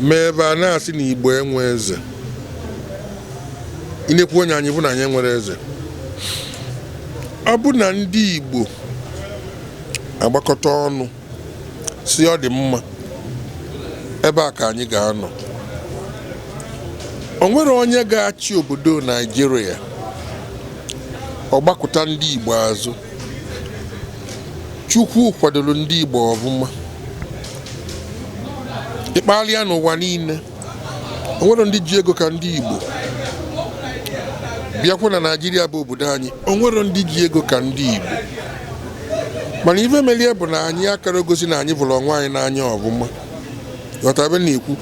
Mee ebe a na-asị na Igbo enwe eze. Ị na-ekwu onye anyị bụ na anyị nwere eze. Ọ bụ na ndị Igbo agbakọta ọnụ si ọ dị mma, ebe a ka anyị ga-anọ. O nwere onye ga-achị obodo Naijiria ọgbakọta ndị Igbo azụ. Chukwu kwadoro ndị Igbo ọfụma. Ịkpalịa n'ụwa niile, o nwere ndị ji ego ka ndị Igbo. Bịakwa na Naijiria bụ obodo anyị, o nwere ndị ji ego ka ndị Igbo. Mana ife melie bụ na anyị akara gosi na anyị vụrụ onwe anyị n'anya ọfụma. Ghọta ebe m na-ekwu?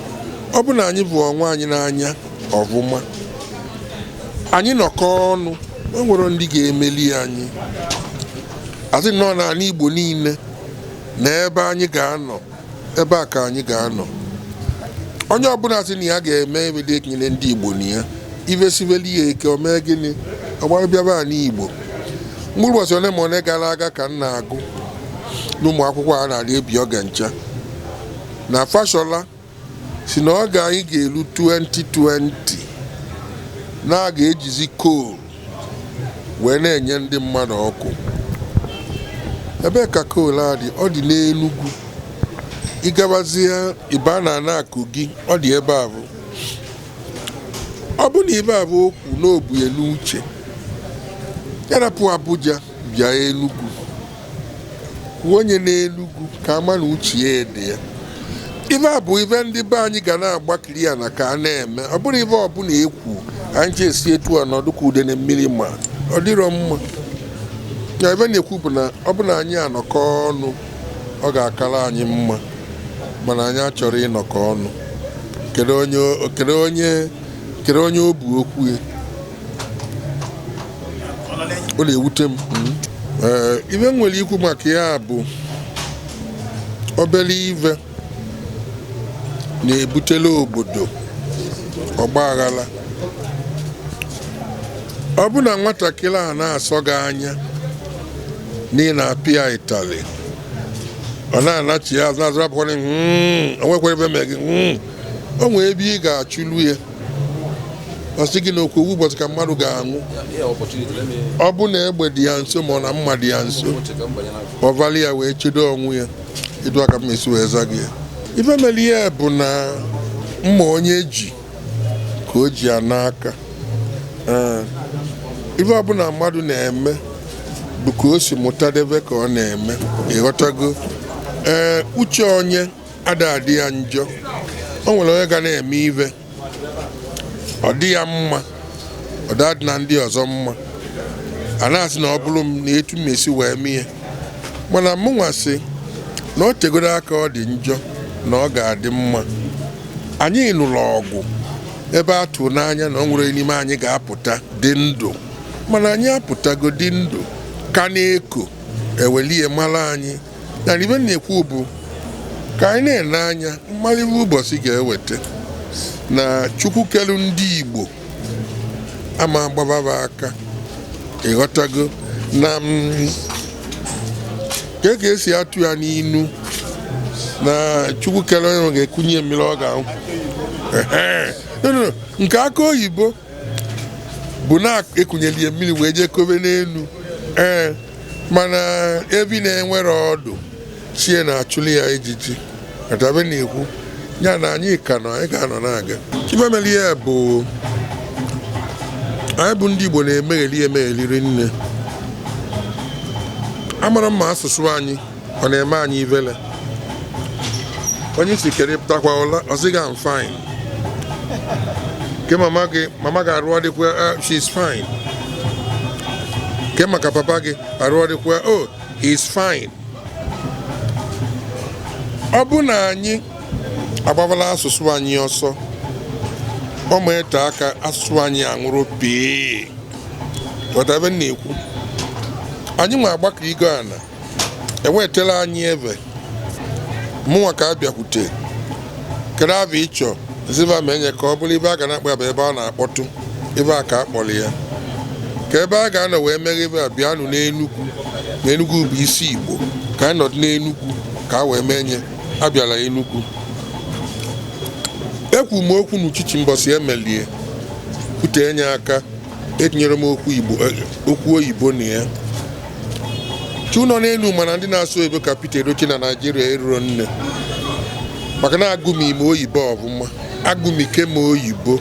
Ọ bụ na anyị vụrụ onwe anyị n'anya ọfụma, anyị nọkọ ọnụ, o nwere ndị ga-emeli anyị. Asị nọ n'ala Igbo niile na ebe anyị ga-anọ, ebe a ka anyị ga-anọ. Onye ọbụla sị na ya ga-eme ebe ekinyere ndị Igbo na ya ivesiveli ya eke, o mee gịnị? Ọgbara bịaba ala Igbo. Mkpụrụ ụbọchị ole ma ole gara aga ka m na-agụ n'ụmụ akwụkwọ a na-adị ebi oge ncha na Fashola si na oge anyị ga-eru 2020 na a ga-ejizi coal wee na-enye ndị mmadụ ọkụ. Ebee ka coal a dị? Ọ dị n'Enugwu. Ịgabazie ịba na ana Kogi, ọ dị ebe a. Bụ ọ bụ na ibe a bụ okwu n'obu ya n'uche ya rapụ Abuja bịa Enugwu, kwuo onye n'Enugwu ka ama na uche ya dị ya. Ife a bụ ife ndị be anyị ga na-agbakiri ya na ka a na-eme. Ọ bụrụ ife ọbụla ekwu anyị ji esi etu a nọdụ ka ude na mmiri, ma ọ dịrọ mma. Ya ife na-ekwu bụ na ọ bụ na anyị anọkọ ọnụ, ọ ga-akara anyị mma. Mana anyị achọrọ ịnọkọ ọnụ. Kedu onye, kedu onye, kedu onye o bu okwu ya? Ọ na-ewute m. Ee, ife m nwere ikwu maka ya bụ obere ive na-ebutela obodo ọgba aghara. Ọ bụ na nwatakịrị a na-asọ gị anya na ị na-apịa ịtalị, ọ na-anachi ya azụ azụ, abụkwana o nwekwara ebe mee gị. O nwee ebe ị ga-achụlu ya, ọ sị gị na okwu owu ụbọchị ka mmadụ ga-anwụ. Ọ bụ na egbe dị ya nso, ma ọ na mma dị ya nso, ọ vali ya wee chedo onwe ya. Etu aka m esi wee za gị ya, ife mere ihe bụ na mma onye ji ka o ji ya n'aka. Ee, ife ọbụla mmadụ na-eme bụ ka o si mụtadebe ka ọ na-eme. Ịghọtago? Ee, uche onye ada adị ya njọ. O nwere onye ga na-eme ife ọ dị ya mma, ọ dị na ndị ọzọ mma, a na-asị na ọ bụrụ m na etu m esi wee mee ya. Mana mụnwa sị na o tegoro aka ọ dị njọ na ọ ga-adị mma. Anyị nụrụ ọgụ ebe a tụrụ n'anya na ọ nwere n'ime anyị ga-apụta dị ndụ, mana anyị apụtago dị ndụ ka na-eko ewelie mara anyị. Na ibe m na-ekwu bụ ka anyị na-ene anya mmalite ụbọchị ga-eweta na Chukwu kelu ndị Igbo ama agbababa aka. Ịghọtago na ka ka esi atụ ya n'inu na Chukwu kere onye ga-ekunye mmiri ọ ga-anwụ. Ehe. No, no, no. Nke aka oyibo bụ na-ekunyeli ya mmiri wee jee kobe n'elu. Ee, mana ebi na-enwere ọdụ chie na-achụli ya ijiji atabe na-ekwu ya na anyị ka nọ, anyị ga-anọ na-aga. Ife mere ihe bụ anyị bụ ndị Igbo na-emegheli emegheliri nne. Amara mma asụsụ anyị ọ na-eme anyị ivele. Onye si kere pụtakwa ụla, ọ sị gị, "I'm fine." Ke mama gị, mama gị arụ ọdịkwa? "She's fine." Ke maka papa gị, arụ ọdịkwa? "Oh, he's fine." Ọ bụ na anyị agbabala asụsụ anyị ọsọ, ọ ma ete aka asụsụ anyị anwụrụ pịị. Ghọta ebe m na-ekwu? Anyị nwe agbakọ igo ana ewetala anyị eve mụnwa ka a bịakwute. Kedu abụ ịchọ ziva ma enye ka ọ bụrụ ibe a ga na-akpọ ya bụ ebe a na-akpọtụ ebe a ka a kpọrọ ya, ka ebe a ga-anọ wee meghe ebe a. Bịanụ n'Enugwu, na Enugwu bụ isi Igbo, ka anyị nọdụ n'Enugwu ka a wee mee nye. Abịala Enugwu. Ekwu m okwu n'uchichi mbọsị emelie kwute enye aka, etinyere m okwu Igbo, okwu oyibo na ya. Chu nọ n'elu, mana ndị na-asụ oyibo ka Peter Edochie na Naijiria eruro nne, maka na agụmi m oyibo ọfụma, agụmike m oyibo,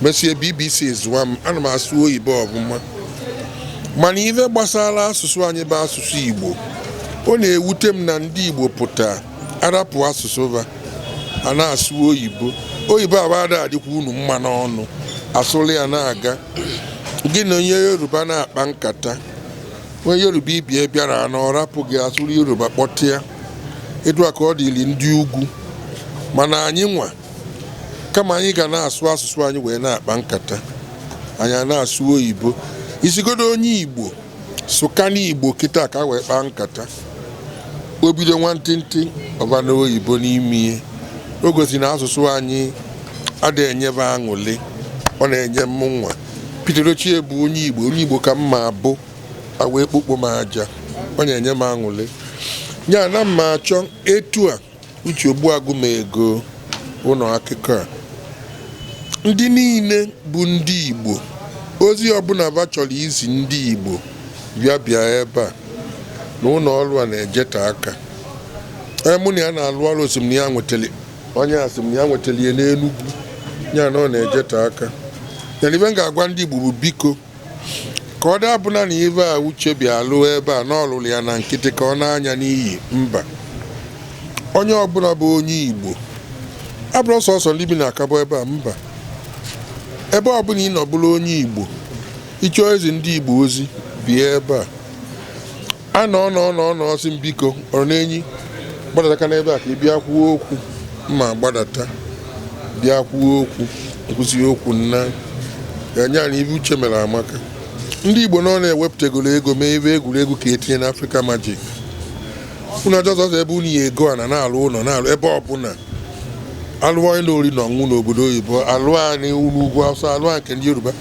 mesie BBC zụwa m. Ana m asụ oyibo ọfụma, mana ife gbasara asụsụ anyị bụ asụsụ Igbo, ọ na-ewute m na ndị Igbo pụta arapụ asụsụ va a na-asụ oyibo. Oyibo abada adịkwa unu mma n'ọnụ, asụrụ ya na-aga. Gị na onye Yoruba na-akpa nkata, onye Yoruba ibie bịara na ọ rapụ gị, asụrụ Yoruba kpọtịa. Etu a ka ọ dịrị ndị ugwu. Mana anyị nwa, kama anyị ga na-asụ asụsụ anyị wee na-akpa nkata, anyị a na-asụ oyibo. Isigodo onye Igbo sụkana Igbo kịta ka wee kpaa nkata, o bido nwantịntị ọba na oyibo n'ime ihe. O gosi na asụsụ anyị adịghị enyebe aṅụlị ọ na-enye m. Nwa Peter Edochie bụ onye Igbo, onye Igbo ka m ma abụ a wee kpokpo m aja, ọ na-enye m aṅụlị ya na mma achọ etu a. Uche Ogbuagụ ma ego ụlọ akụkọ a, ndị niile bụ ndị Igbo, ozi ọbụla ba chọrọ izi ndị Igbo, bịa bịa ebe a na ụlọ ọrụ a na-ejete aka. Onye mụ na ya na-alụ ọrụ osim na ya nwetara, onye asị m na ya nwetara ya n'Enugwu ya na ọ na-ejete aka ya. Na ibe m ga-agwa ndị Igbo bụ, biko, ka ọ dabụna na ibe a Uche bịa lụọ ebe a na ọ lụrụ ya na nkịtị ka ọ na-anya n'iyi mba. Onye ọbụla bụ onye Igbo, abụrụ sọsọ ndị bi na akabọ ebe a, mba, ebe ọbụla ị nọ bụrụ onye Igbo, ịchọọ ezi ndị Igbo ozi, bịa ebe a. A nọ nọ nọ nọ sị m, biko, ọrụ n'enyi gbadata n'ebe a ka ị bịa kwuo okwu. Mma gbadata bịa kwuo okwu, nkwụsị okwu nna ya na ibe Uche mere amaka. Ndị Igbo nọ na-ewepụtagoro ego mee ebe egwuregwu ka etinye na Africa Magic. Unu ọjọọ ọzọ ebe unu ya ego a na na-alụ ụlọ, na-alụ ebe ọbụla, alụọ onye na ori na ọṅụṅụ n'obodo oyibo, alụọ anyị n'ugwu Awụsa, alụọ nke ndị Yoruba.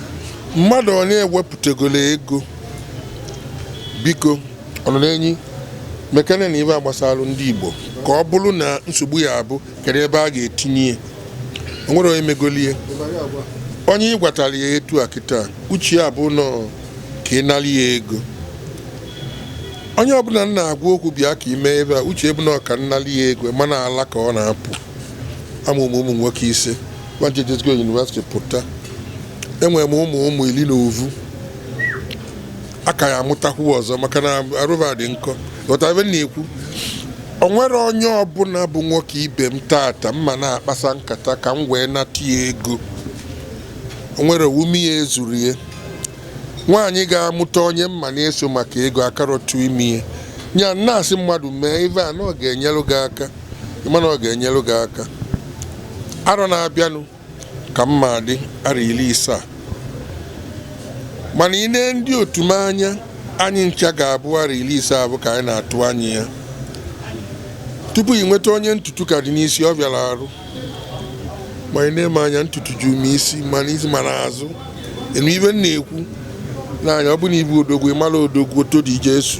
Mmadụ ọ na-ewepụtagoro ego, biko, ọ nọ n'enyi mekene na ibe agbasalụ ndị Igbo, ka ọ bụrụ na nsogbu ya abụ kedu ebe a ga-etinye ya. O nwere onye megolie onye ị gwatara ya etu a kịta, uche ya bụ nọọ ka ị nara ya ego. Onye ọbụla m na-agwa okwu, bịa ka ị mee ebe a, uche ebu na ka nnali ya ego, mana ala ka ọ na-apụ. Amụ m ụmụ nwoke 5 nwajejesgo university pụta. Enwere m ụmụ ụmụ 11 aka ya amụtakwu ọzọ, maka na arụva dị nkọ. Ghọta ebe m na-ekwu? O nwere onye ọbụla bụ nwoke ibe m tata mma na-akpasa nkata ka m wee nata ya ego. O nwere owume ya ezuru ya. Nwaanyị ga-amụta onye mma na-eso maka ego akarọtụ ime ya. Nya na-asị mmadụ mee ife a na ọ ga-enyelụ gị aka, ịma na ọ ga-enyelụ gị aka. Arọ na-abịanụ ka mma dị arọ 70, mana ị nee ndị otu m anya, anyị ncha ga-abụ arọ 50 abụ ka anyị na-atụ anya ya. Tupu ị nweta onye ntutu ka dị n'isi, ọ bịara arụ. Ma ị na-eme anya, ntutu juru m isi, ma n'isi ma n'azụ. Enu ibe m na-ekwu n'anya, ọ bụ na ibu odogwu, ị mara odogwu oto dị Jesu.